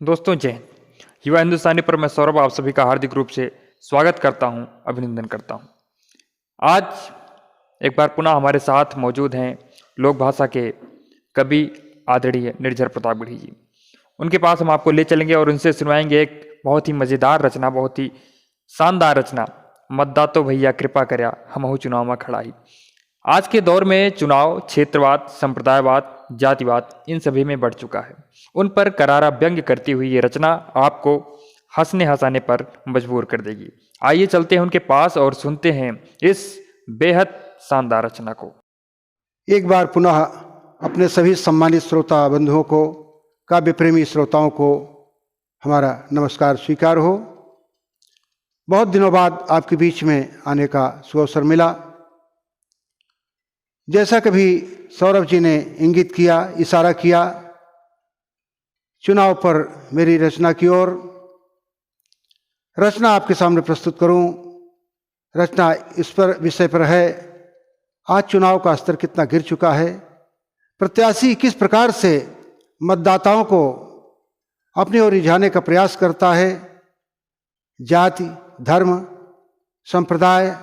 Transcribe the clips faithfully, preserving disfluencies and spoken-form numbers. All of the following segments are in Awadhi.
दोस्तों, जय हिंद। युवा हिंदुस्तानी पर मैं सौरभ आप सभी का हार्दिक रूप से स्वागत करता हूं, अभिनंदन करता हूं। आज एक बार पुनः हमारे साथ मौजूद हैं लोक भाषा के कवि आदरणीय निर्झर प्रतापगढ़ी जी। उनके पास हम आपको ले चलेंगे और उनसे सुनवाएंगे एक बहुत ही मज़ेदार रचना, बहुत ही शानदार रचना, मतदातो भैया कृपा कर्या, हमहू चुनाव मा खड़ा ही। आज के दौर में चुनाव क्षेत्रवाद, संप्रदायवाद, जातिवाद इन सभी में बढ़ चुका है। उन पर करारा व्यंग्य करती हुई ये रचना आपको हंसने हंसाने पर मजबूर कर देगी। आइए चलते हैं उनके पास और सुनते हैं इस बेहद शानदार रचना को। एक बार पुनः अपने सभी सम्मानित श्रोता बंधुओं को, काव्य प्रेमी श्रोताओं को हमारा नमस्कार स्वीकार हो। बहुत दिनों बाद आपके बीच में आने का सुअवसर मिला। जैसा कभी सौरभ जी ने इंगित किया, इशारा किया, चुनाव पर मेरी रचना की ओर। रचना आपके सामने प्रस्तुत करूं। रचना इस पर, विषय पर है, आज चुनाव का स्तर कितना गिर चुका है, प्रत्याशी किस प्रकार से मतदाताओं को अपनी ओर रिझाने का प्रयास करता है। जाति, धर्म, संप्रदाय,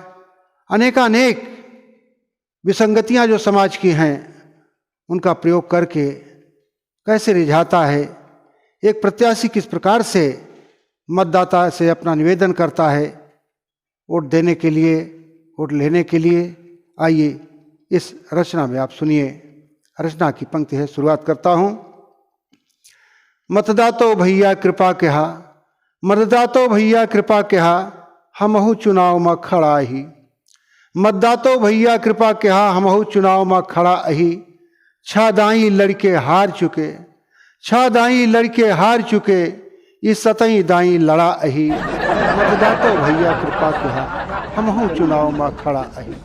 अनेकानेक विसंगतियां जो समाज की हैं, उनका प्रयोग करके कैसे रिझाता है, एक प्रत्याशी किस प्रकार से मतदाता से अपना निवेदन करता है वोट देने के लिए, वोट लेने के लिए। आइए, इस रचना में आप सुनिए। रचना की पंक्ति है, शुरुआत करता हूँ। मतदातो भैया कृपा किहा, मतदातो भैया कृपा किहा, हमहू चुनाव मा खड़ा ही। मतदातो भैया कृपा किहा, हमहू चुनाव मा खड़ा ही। छह दाई लड़के हार चुके, छह दाई लड़के हार चुके, ई सतई दाई लड़ा अही। मतदातो भैया कृपा किहा, हमहू चुनाव मा खड़ा अही।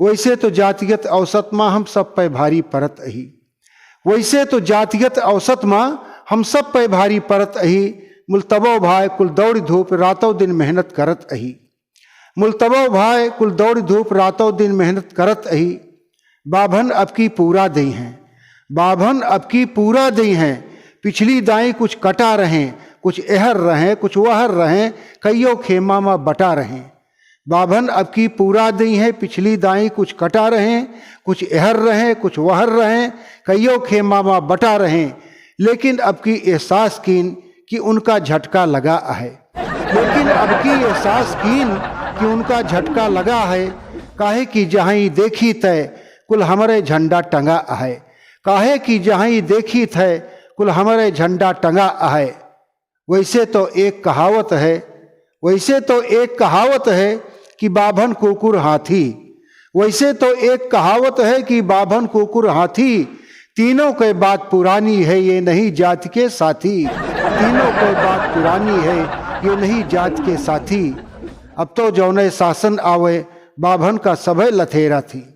वैसे तो जातिगत औसत मा हम सब पे भारी परत अही। वैसे तो जातिगत औसत मा हम सब पे भारी परत अही। मुल तबो भाई कुल दौड़ धूप रातों दिन मेहनत करत अही। मुल तबो भाई कुल दौड़ धूप रातों दिन मेहनत करत अही। बाभन अब की पूरा दई हैं, बाभन अब की पूरा दई हैं। पिछली दाई कुछ कटा रहें, कुछ एहर रहें, कुछ वहर रहें, कइयो खेमा मा बटा रहें। बाभन अब की पूरा दई हैं, पिछली दाई कुछ कटा रहें, कुछ एहर रहें, कुछ वहर रहें, कइयो खेमा मा बटा रहें। लेकिन अब की एहसास कीन कि उनका झटका लगा अहै। लेकिन अब की एहसास कीन कि उनका झटका लगा है। काहे कि जहाँ ई देखी तय कुल हमरे झंडा टंगा अहै। काहे कि जहाँ ई देखी तय कुल हमरे झंडा टंगा अहै। वैसे तो एक कहावत है, वैसे तो एक कहावत है कि बाभन कुकुर हाथी। वैसे तो एक कहावत है कि बाभन कुकुर हाथी, तीनों के बात पुरानी है, ये नहीं जात के साथी। तीनों के बात पुरानी है, ये नहीं जात के साथी। अब तो जौने शासन आवे, बाभन का सभे लथेरा थी।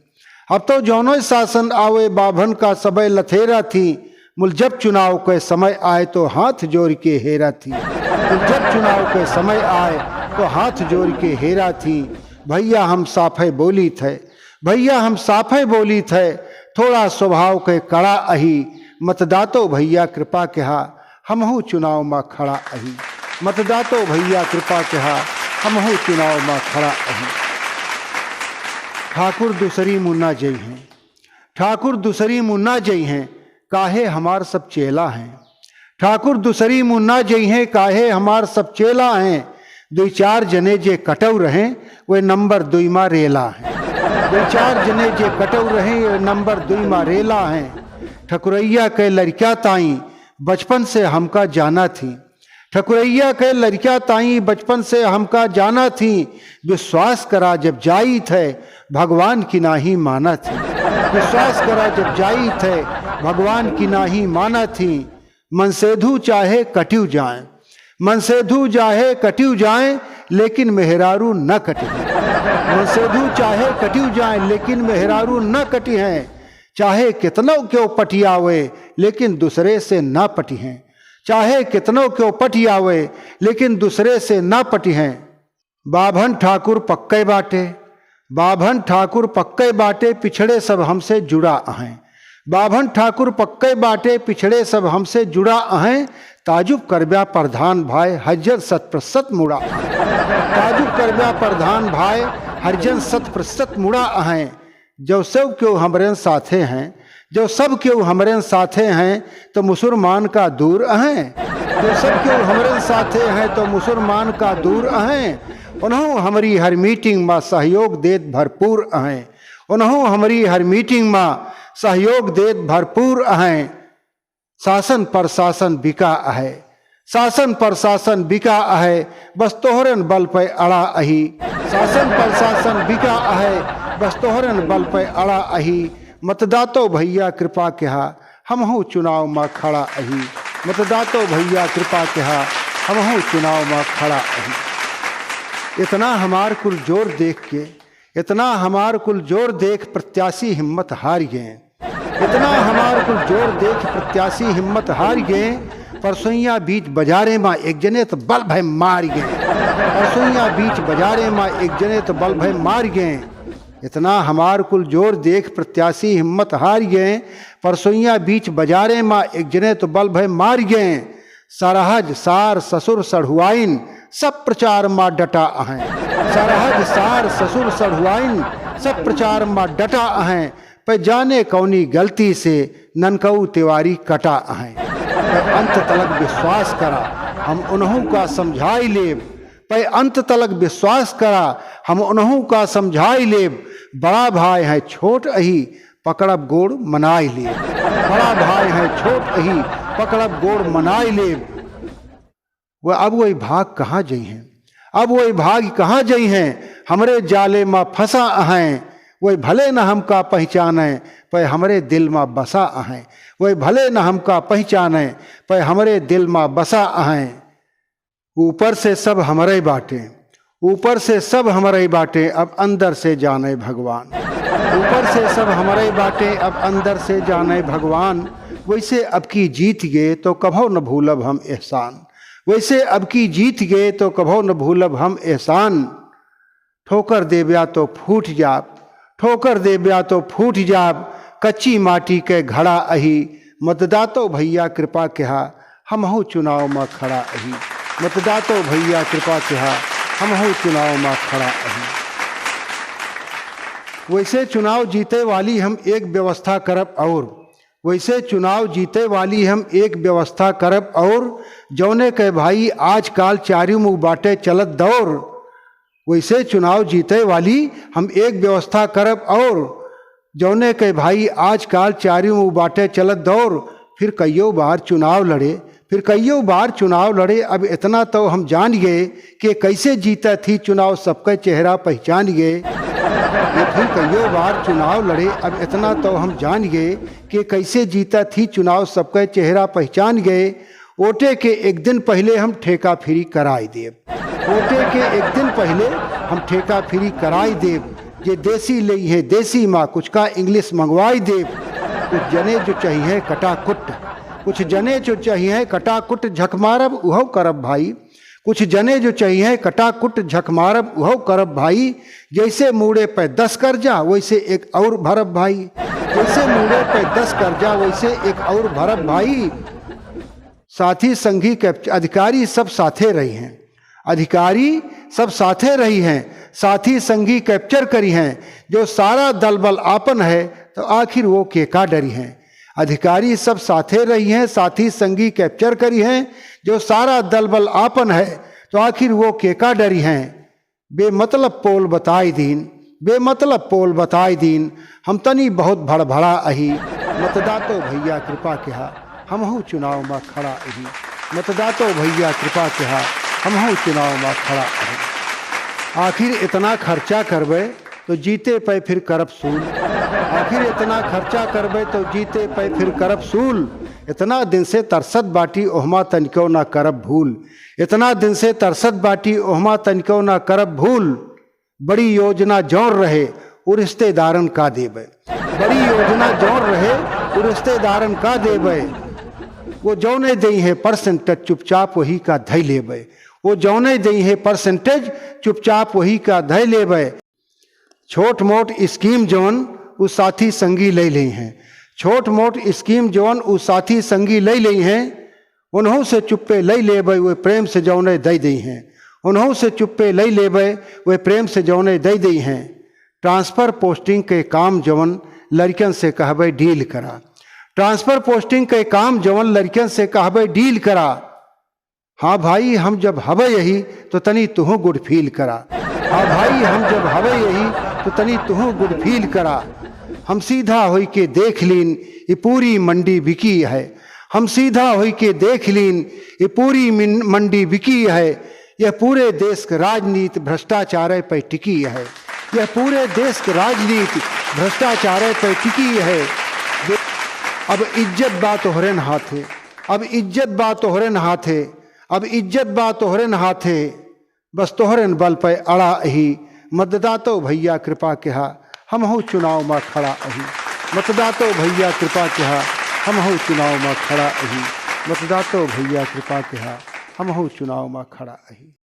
अब तो जौनो शासन आवे, बाभन का सबै लथेरा थी। मुल जब चुनाव के समय आए तो हाथ जोड़ के हेरा थी। मुल जब चुनाव के समय आए तो हाथ जोड़ के हेरा थी। भैया हम साफे बोली थे, भैया हम साफे बोली थे, थोड़ा स्वभाव के कड़ा अही। मतदातो भैया कृपा किहा, हमहू चुनाव मा खड़ा अही। मतदातो भैया कृपा किहा, हमहू चुनाव मा खड़ा अही। ठाकुर दूसरी मुन्ना जई हैं, ठाकुर दूसरी मुन्ना जई हैं, काहे हमार सब चेला हैं। ठाकुर दूसरी मुन्ना जई हैं, काहे हमार सब चेला हैं। दुई चार जने जे कटौ रहें, वे नंबर दुई मा रेला हैं। दुई चार जने जे कटौ रहें, वे नंबर दुई मा रेला हैं। ठकुरैया के लड़किया ताई बचपन से हमका जाना थी। ठकुरैया के लड़किया ताई बचपन से हमका जाना थी। विश्वास करा जब जाई थे, भगवान की नाही माना थी। विश्वास करा जब जाई थे, भगवान की नाही माना थी। मनसेधु चाहे कटिउ जाए, मनसेधु चाहे कटिउ जाए, लेकिन मेहरारू न कटी हैं। मनसेधु चाहे कटिउ जाए, लेकिन मेहरारू न कटी हैं। चाहे कितनो क्यों पटियावे, लेकिन दूसरे से ना पटी हैं। चाहे कितनो क्यों पटियावे, लेकिन दूसरे से ना पटी हैं। बाभन ठाकुर पक्के बाटे, बाभन ठाकुर पक्के बाटे, पिछड़े सब हमसे जुड़ा अहैं। बाभन ठाकुर पक्के बाटे, पिछड़े सब हमसे जुड़ा अहैं। ताजुब करब्या प्रधान भाई, हरिजन शत प्रतिशत मुड़ा अहैं। ताजुब करब्या प्रधान भाई, हरिजन शत प्रतिशत मुड़ा अहैं। जौ सब केहू हमरेन साथे हैं, जौ सब केहू हमरेन साथे हैं, तौ मुसुरमान का दूर अहैं। जौ सब केहू हमरेन साथे हैं, तौ मुसुरमान का दूर अहैं। उन्हौं हमरी हर meeting मा सहयोग देत भरपूर अहैं। उन्हौं हमरी हर meeting मा सहयोग देत भरपूर अहैं। शासन प्रशासन बिका अहै, शासन प्रशासन बिका अहै, बस तोहरेन बल पे अड़ा अही। शासन प्रशासन बिका अहै, बस तोहरेन बल पे अड़ा अही। मतदातो भइया कृपा किहा, हमहूँ चुनाव मा खड़ा अही। मतदातो भइया कृपा किहा, हमहूँ चुनाव मा खड़ा अही। इतना हमार कुल जोर देख के, इतना हमार कुल जोर देख प्रत्याशी हिम्मत हारि गए। इतना हमार कुल जोर देख प्रत्याशी हिम्मत हारि गए। परसोइया बीच बजारे मा एक जने त बल भय मारि गए। परसोइया बीच बजारे मा एक जने त बल भय मारि गए। इतना हमार कुल जोर देख प्रत्याशी हिम्मत हारि गए। परसोइया बीच बजारे मा एक जने त बल भय मारि गए। सरहज, सार, ससुर, सढ़ुआइन, सब प्रचार मा डटा अहैं। सरहज, सार, ससुर, सढ़ुआइन, सब प्रचार मा डटा अहैं। पै जाने कौनी गलती से ननकऊ तिवारी कटा अहैं। पै अंत तलक विश्वास करा, हम उन्हौं का समझाइ लेब। पै अंत तलक विश्वास करा, हम उन्हौं का समझाइ लेब। बड़ा भाई है छोट अही, पकड़ब गोड़ मनाइ लेब। बड़ा भाई है छोट अही, पकड़ब गोड़ मनाइ लेब। वह अब वही भाग कहाँ जइहैं, अब वही भाग कहाँ जइहैं, हमरे जाले मा फँसा अहैं। वही भले न हमका पहिचानै, पै हमरे दिल मा बसा अहैं। वही भले न हमका पहिचानै, पै हमरे दिल मा बसा अहैं। ऊपर से सब हमरे बाटे, ऊपर से सब हमरे बाटे, अब अंदर से जाने भगवान। ऊपर से सब हमरे बाटे, अब अंदर से जाने भगवान। वैसे अब की जीत गे तो कभौ न भूलब हम एहसान, वैसे अब की जीत गे तो कभौ न भूलब हम एहसान। ठोकर देब्या तो फूट जाब, ठोकर देब्या तो फूट जाब, कच्ची माटी के घड़ा अही। मतदातो भइया कृपा किहा, हमहूँ चुनाव मा खड़ा अही। मतदातो भइया कृपा किहा, हमहूँ चुनाव मा खड़ा अही। वैसे चुनाव जीते वाली हम एक व्यवस्था करब और, वैसे चुनाव जीते वाली हम एक व्यवस्था करब और, जौने के भाई आजकाल चारिउ मुँह बाटे चलत दौर। वैसे चुनाव जीते वाली हम एक व्यवस्था करब और, जौने के भाई आजकाल चारिउ मुँह बाटे चलत दौर। फिर कइयो बार चुनाव लड़े, फिर कइयो बार चुनाव लड़े, अब इतना तो हम जान गए कि कैसे जीतत ही चुनाव सबके चेहरा पहिचान गए। ये फिर कइयो बार चुनाव लड़े, अब इतना तो हम जान गए कि कैसे जीतत ही चुनाव सबके चेहरा पहिचान गए। वोटे के एक दिन पहिले हम ठेका free कराइ देब। वोटे के एक दिन पहिले हम ठेका free कराइ देब। जे देसी लेइहैं देसी मा, कुछ का English मंगवाइ देब। कुछ जने जो चहिहैं कटाकुट, कुछ जने जो चहिहैं कटाकुट, झक मारब उहौ करब भाई। कुछ जने जो चहिहैं कटाकुट, झक मारब उहौ करब भाई। जैसे मूड़े पै दस कर्जा वैसे एक और भरब भाई। जैसे मूड़े पै दस कर्जा वैसे एक और भरब भाई। साथी संगी capture, अधिकारी सब साथे रहिहैं, अधिकारी सब साथे रहिहैं, साथी संगी capture करिहैं। जो सारा दल बल आपन है तो आखिर वो केका डरिहैं। अधिकारी सब साथे रहिहैं, साथी संगी capture करिहैं। जो सारा दल बल आपन है तो आखिर वो केका डरिहैं। बेमतलब पोल बताइ दीन, बेमतलब पोल बताइ दीन, हम तनी बहुत भड़भड़ा अही। मतदातो भइया कृपा किहा, हमहूँ चुनाव मा खड़ा अही। मतदातो भइया कृपा किहा, हमहूँ चुनाव मा खड़ा अही। आखिर इतना खर्चा करबे तो जीते पै फिर करब सूल। आखिर इतना खर्चा करबे तो जीते पै फिर करब सूल। इतना दिन से तरसत बाटी ओहमा तनिको ना करब भूल। इतना दिन से तरसत बाटी ओहमा तनिको ना करब भूल। बड़ी योजना जौन रहे उ रिश्तेदारन का देबे। बड़ी योजना जौन रहे उ रिश्तेदारन का देबे। वो जौने देइहैं percentage चुपचाप वही का धइ लेबे। वो जौने देइहैं percentage चुपचाप वही का धइ लेबे। छोट मोट scheme जौन उ साथी संगी लइ लेइहैं। छोट मोट scheme जौन उ साथी संगी लइ लेइहैं। उन्हों से चुप्पे लई लेबे, वे प्रेम से जौने दई देइहैं। उन्हों से चुप्पे लई लेबे, वे प्रेम से जौने दई देइहैं। ट्रांसफर पोस्टिंग के काम जवन, लड़िकन से कहबे डील करा। ट्रांसफर पोस्टिंग के काम जवन, लड़िकन से कहबे डील करा। हाँ भाई, हम जब हबे यही, तो तनी तुहूँ गुड फील करा। हाँ भाई, हम जब हबे यही, तो तनी तुहूँ गुड फील करा। हम सीधा होई के देख लीन, ये पूरी मंडी बिकी है। हम सीधा होई के देख लीन, ये पूरी मिन-, मंडी बिकी है। यह पूरे देश के राजनीति भ्रष्टाचार पे टिकी है। यह पूरे देश के राजनीति भ्रष्टाचार पे टिकी है। अब इज्जत बा तोहरेन हाथे, अब इज्जत बा तोहरेन हाथे, अब इज्जत बा तोहरेन हाथे। बस तोहरेन बल पे अड़ा अही, मतदातो भैया कृपा किहा, हमहू चुनाव मा खड़ा अही। मतदातो भैया कृपा किहा, हमहू चुनाव मा खड़ा अही। मतदातो भैया कृपा किहा, हमहू चुनाव मा खड़ा अही।